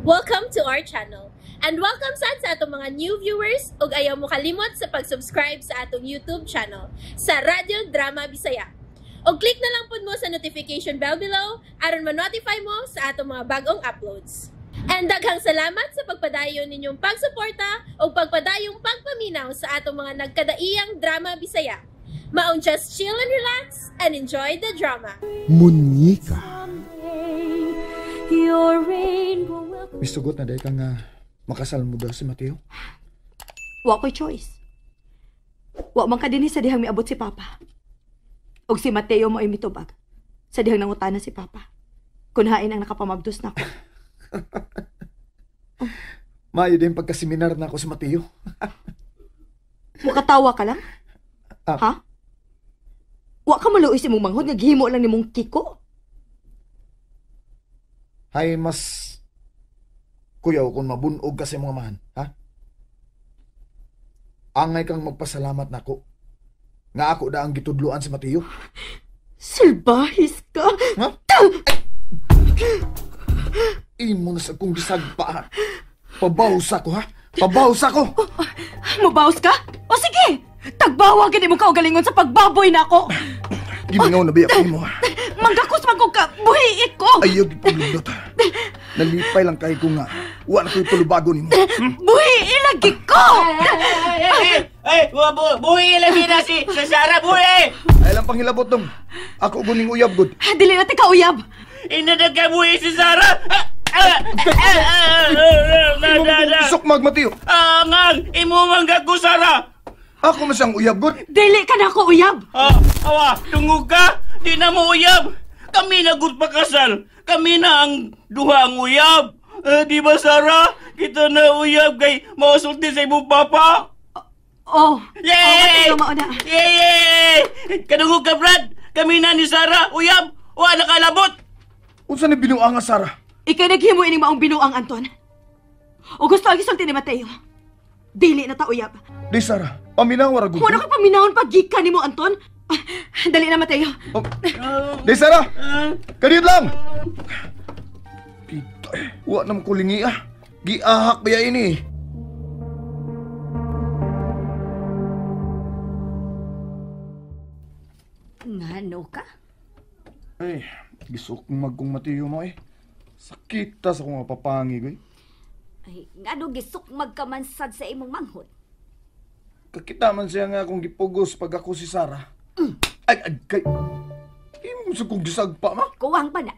Welcome to our channel. And welcome sad sa atong mga new viewers ug ayaw mo kalimot sa pag-subscribe sa atong YouTube channel sa Radyo Drama Bisaya. Og click na lang pud mo sa notification bell below aron ma-notify mo sa atong mga bagong uploads. And daghang salamat sa pagpadayon ninyong pagsuporta ug pagpadayong pagpaminaw sa atong mga nagkadaiyang drama Bisaya. Maong just chill and relax and enjoy the drama. Munyika. Your rainbow will Misugot na dahil ka nga makasal mo daw si Mateo. Wa ko'y choice. Wa man ka dinhi sa dihang miabot si Papa. Og si Mateo mo ay mitubag sa dihang nangutana si Papa. Kun hain ang nakapamabdos nako. Maayo din pagkaseminar na ako si Mateo. Mukatawa ka lang? Ah. Ha? Wa ka maluoy sa imong manghod nga gihimo lang nimong kiko? Hay mas kuyaw kung mabunog ka sa imong amahan, ha? Angay kang magpasalamat nako. Nga ako da ang gitudloan si Mateo. Salbahis ka! Ha? Imo na sa kong gisagpa, ha? Pabaw sa ko, ha? Pabaw sa ko! Mabawas ka? O sige! Tagbawa gid mo kaugalingon sa pagbaboy nako. Gimingaw na biya ko nimo, ha? Manggakos man ko ka, buhiit ko! Ayaw gipaglugdot. Nalipay lang kay ko nga wa na ko'y tulubago nimo. Buhi ilagi ko! Ay, buhi lagi na si Sarah, buhi! Ay lang panghilabot dong. Ako guning uyab gud. Dili na ti kauyab. Inadag ka buhi si Sarah! Imo mo kong isok mag Mateo. Angang, imo man ko Sarah! Ako man siyang uyab gud. Dili ka na ako uyab. Awa, tungog ka, di na mo uyab. Kami na gud pakasal. Kami na ang duha ang uyab. Di ba Sarah? Kita na uyab kay mausulti sa imong papa. Oh. Yay! Oh, Mateo, mauna. Yay! Kadungog ka, Brad! Kami na ni Sarah, uyab! Wa nakalabot! Unsa ni binuang nga Sarah? Ikay naghimo ining maong binuang, Anton. O gusto ang gisulti ni Mateo. Dili na ta uyab. Di Sarah, paminaw ra gud. Wala ka paminahon pag gikan nimo, Anton. Dali na, Mateo. Oh. Di Sarah, kadiyot lang. Kita eh, wa na mo kulingi ah. Giahak ba ya ini? Ngano ka? Ay, gisok magkong Mateo mo eh. Sakit ta sa kong mapapangig eh. Ay, ngano gisok magkamansad sa imong manghod? Kakita man siya nga akong gipugos pag ako si Sarah. Ay, ay, kay... Imo sa kong gisagpa, ma? Kuwang pa na.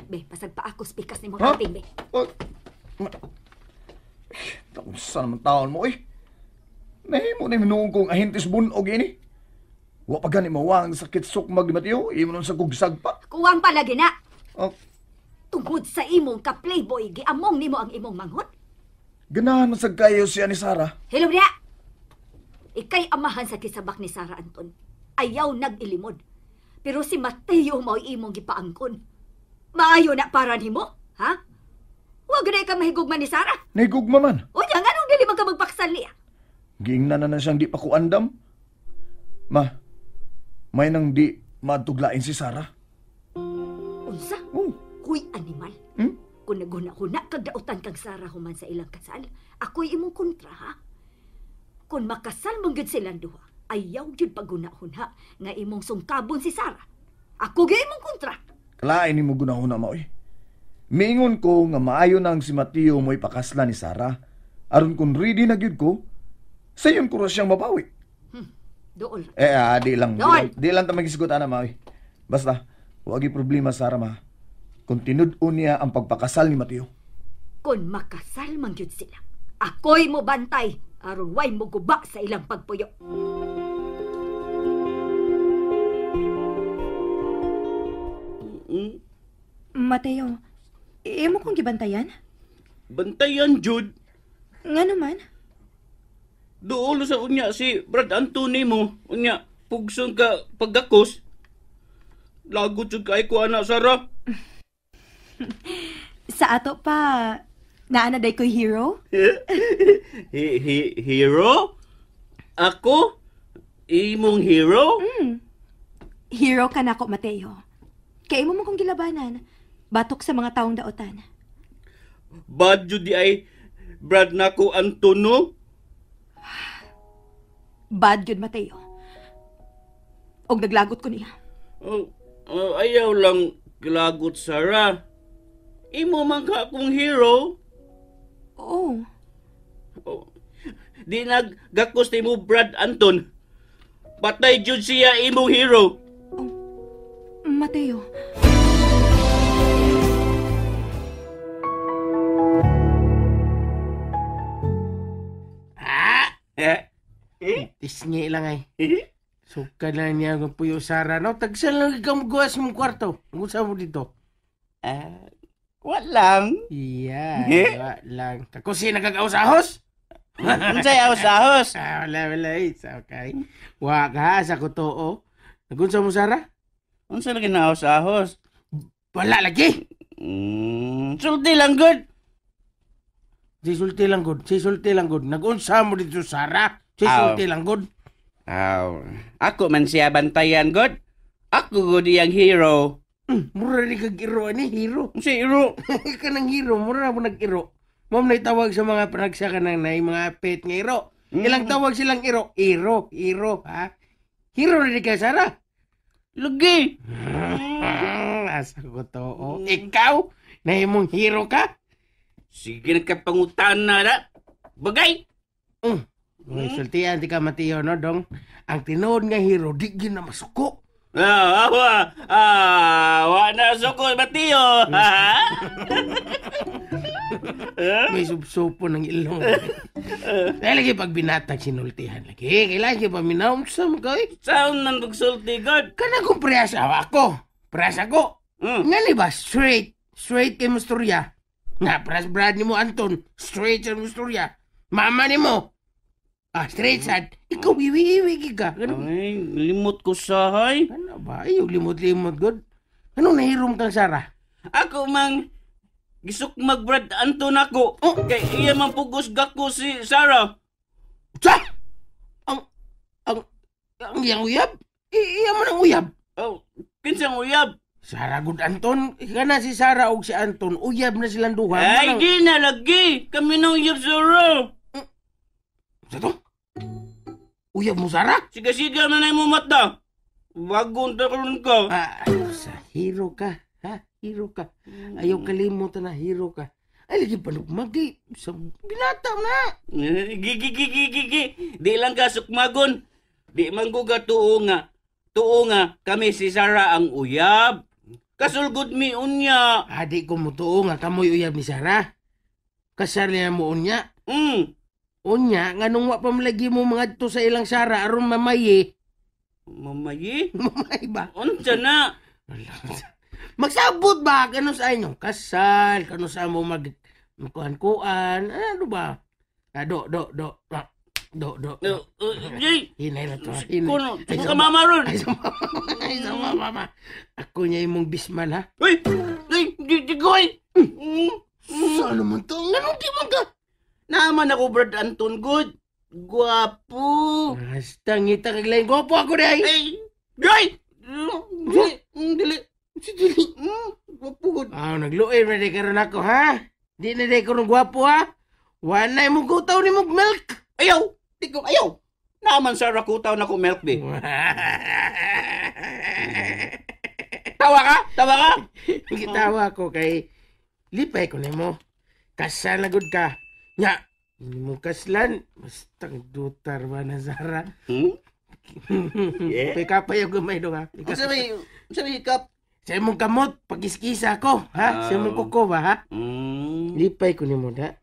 Be, pasag pa ako spikas ni mong Ha? kaping, be. Oh, ma... Taon naman taon mo, eh. Nahimo na minuong kong ahintis bunog ini. Wa pa gani mawang sakit sukmag ni Mateo. Imo nun sa kong gisagpa. Kuwang pa lagi na. Oh, Tungod sa imong ka-playboy, giamong nimo ang imong manghod. ganahan man sa kayo siya ni Sarah. Hello niya. Ikay amahan sa kisabak ni Sarah, Anton. Ayaw nag-ilimod. Pero si Mateo mao'y imong gipaangkon. Maayo na para nimo, ha? Huwag na ka mahigugma ni Sarah. Nahigugma man. Unya, nganong dili man ka magpaksal niya? Giingnan na na siyang di pa ko andam. Ma, may nang di matuglain si Sarah. Unsa? Oh. Huy, animal. Hmm? Kung naghuna-huna kag dautan kang Sarah human sa ilang kasal, ako'y imong kontra, ha? Kung makasal mong gyud silang duha, ayaw gyud paghuna-huna nga imong sungkabon si Sarah. Ako gyud imong kontra. Kalain nimo gunahuna maoy. Miingon ko nga maayo nang si Mateo mo'y pakasla ni Sarah. Aron kung ready na gyud ko, sayon ko ra siyang mabawi. Dool. Eh, di lang. Dool! Di lang ta magisgot ana maoy. Basta, wag problema Sarah ma. Kung tinud-on niya ang pagpakasal ni Mateo. Kung makasal man gyud sila, ako'y mo bantay aron way mo guba sa ilang pagpuyo. Mateo, imo kong gibantayan? Bantayan, Jude. Nga naman? Duol sa unya si Brad Anthony mo. Unya, pugson ka pagdakos. Lagot jud kay ko ana, Sarah. Sa ato pa, naa na day ko'y hero? Hero? Ako? Imong hero? Hero ka nako, Mateo. Kay imo mo kong gilabanan. Batok sa mga taong daotan. Bad jud di ay Brad nako Anton, no? Bad yun, Mateo. Og naglagot ko niya. Oh, ayaw lang glagot, Sarah. Imo man ka akong hero. Oo. Oh, di naggakos ni mo Brad Anton. Patay jud siya imong hero. Oh, Mateo. Eh? Tisngi lang ay. Suka na niya ang puyo, Sara. No? Tagsan lang ikaw magawa sa mong kwarto. Ang gusto mo dito? Walang. Iya, wala lang. Kakusi nagkakausahos? Unsay ahos-ahos? Wala, wala. It's okay. Wa ka, sa kotoo. Nagunsa mo, Sara? Unsa lagi na ahos-ahos? Wala lagi. Sulti lang, good. Si sulti lang, good. Si sulti lang, good. Nagunsa mo dito, Sara? Si sulti lang, good. Aw, ako man siya bantayan, good. Ako good iyang hero. Mura ni kag iro ani hero. Si hero. Kanang hero, mura mo nag-iro. Mom na tawag sa mga panagsa kanang nay mga pet nga iro. Ilang tawag silang iro? Iro, iro, ha? Hero na di ka, Sara. Lugi. Asa ko to. Oh. Ikaw, na imong hero ka? Sige, nagkapangutan na na. Bagay. May sultian di ka, Mateo, no, dong? Ang tinuod nga hero, di gin na masuko. Wa na suko, Mateo. May subsupo ng ilong. Dahil lagi pag binatag sinultihan lagi. Kailangan kayo paminaw sa mga eh. Saan nang pagsulti, God? Kanang kong prehas ako. Prehas ako. Nga ni ba, straight. Straight kay musturya. Nga, prehas brad ni mo, Anton. Straight sa musturya. Mama ni mo. Ah, straight sad. Ikaw, iwi-iwi ka. Ano? Ay, limot ko sahay. Ano ba? Ay, limot-limot, God. Anong nahirom kang, Sarah? Ako mang gisukmag Brad Anton ako. Oh. Kay iya man pugos gako si Sarah. Sa? Ang iyang uyab? Iya man ang uyab? Oh, kinsang uyab? Sarah good Anton. Kana si Sarah og si Anton, uyab na silang duha. Ay, di na lagi. Kami na uyab, Sarah. Sa to? Uyab mo, Sarah? Siga-siga na na mo mata. Bagong taron ka. Sa hero ka. Ha? Hero ka. Ayaw kalimutan na hero ka. Ay, lagi panugmagi. Sa binata na. Gigi. Di lang ka sukmagon. Di man ko ka tuo nga. Tuo nga, kami si Sarah ang uyab. Kasulgod mi unya. Di ko mo tuo nga kamoy uyab ni Sarah. Kasal niya mo unya. Unya, nga nung wa pa malagi mo mga to sa ilang Sarah aron mamayi. Mamayi? Mamayi ba? Unsa na? Magsabot ba? Kano sa inyo? Kasal, kano sa mo magkuhan-kuhan, ano ba? Do. Do. Hinay na to. Kuno, ka mama ron. Ay, sa mama. Ako niya imong bisman, ha? Uy! Uy! Di ko, ay! Saan naman to? Anong di man ka? Naman ako, Brad Anton, good. Guwapo. Basta, ngita kaglaing. Guwapo ako na, ay! Ay! Ay! Dili. Dili. Guwapo, good. Nagluoy na di karon ako, ha? Di na di karon guwapo, ha? Wanay mong kutaw ni mong milk. Ayaw! Di ko, ayaw! Naman, Sarah, kutaw na ko milk, di. Tawa ka? Tawa ka? Gitawa ko kay lipay ko nimo. Kasal na good ka. Nya, hindi mo kaslan. Basta dutar ba na, Sarah? Yeah. Pikapayaw gamay do, ha? Sabi, hikap? Sa imong kamot, pagiskisa ko, ha? Sa imong kuko ba, ha? Lipay ko nimo na.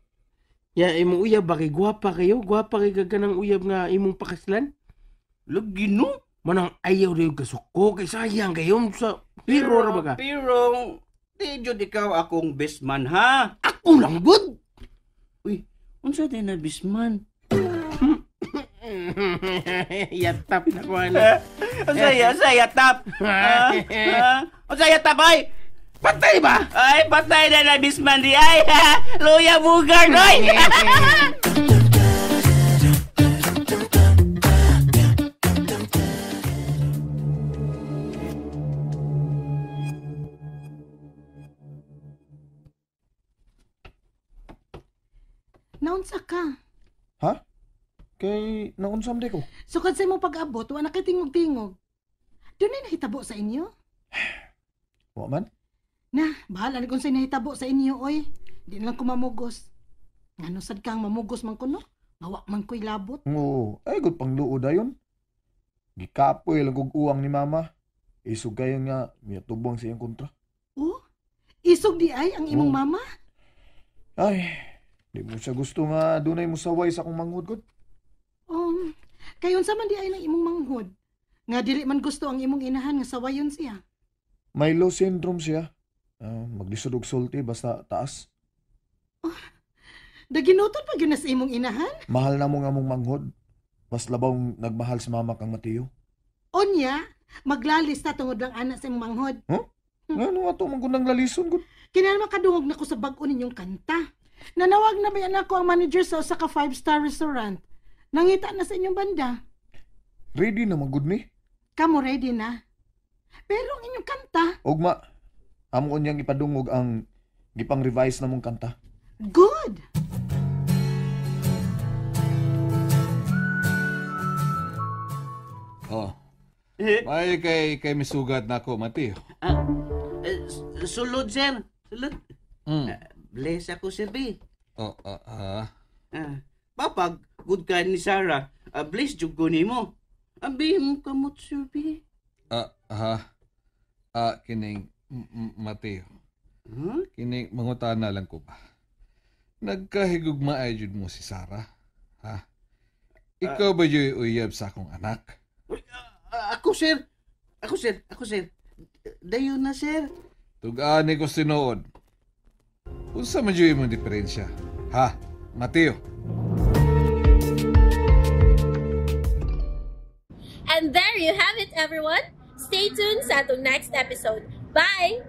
Ya, imong uyab ba kay guwapa kayo? Guwapa kay gaganang uyab nga imong pakaslan? Lagi, no? Manang ayaw rin kasuko kay sayang kayo sa hero ra ba ka? Pero, di jud ikaw akong best man, ha? Ako lang, good! Uy, unsa din na best man? Yatap na ko, ano? Unsa yatap? Unsa yatap, ay? Patay ba? Ay, patay na na best man di, ay! Luya bugar, oy! Naunsa ka? Ha? Kay naunsam di ko. Sukad sa imong pag-abot, wa na kay tingog-tingog. Dunay nahitabo sa inyo? Wa man? Na, bahala na kung sa'y nahitabo sa inyo, oy. Di na lang ko mamugos. Ngano sad kang mamugos man kuno? Nga wa man ko'y labot. Oo, ay good pang luod ayon. Gikapoy lang kog uwang ni mama. Isog kayo nga, miyatubang sa iyang kontra. Oh, isog di ay ang imong Oo. mama? Ay, di mo siya gusto nga dunay musaway sa akong manghod gud. Kayon sa man di ay ng imong manghod. Nga dili man gusto ang imong inahan nga sawayon siya. May low syndrome siya. Maglisod og sulti basta taas. Oh, daginuton pa gyud na sa imong inahan? Mahal na mo nga mong manghod. Mas labaw nagmahal sa mama kang Mateo. Onya, maglalis ta tungod lang anak sa imong manghod. Huh? Ngano ato man kunang lalison gud? Kinahanglan makadungog na ko sa bag-o ninyong kanta. Nanawag na ba yan ako ang manager sa usa ka 5-star restaurant? Nangita na sa inyong banda. Ready na man gud mi. Kamo ready na. Pero ang inyong kanta. Ugma, amo unyang ipadungog ang gipang revise na mong kanta. Good. Oh. May kay misugat na ako, Mateo. Sulod, sir. Sulod. Bless ako, sir, B. Oh, Papag, good ka ni Sarah. Bless jug ko nimo. Abi mo kamot, sir, B. Kining Mateo. Huh? Kining mangutana lang ko ba? Nagkahigugma ay jud mo si Sarah. Ha? Ikaw ba jud uyab sa akong anak? Ako, sir. Ako, sir. Ako, sir. Dayon na, sir. Tug-ani ko sinuod. Unsa man jud imong diferensya? Ha, Mateo? And there you have it, everyone. Stay tuned sa atong next episode. Bye!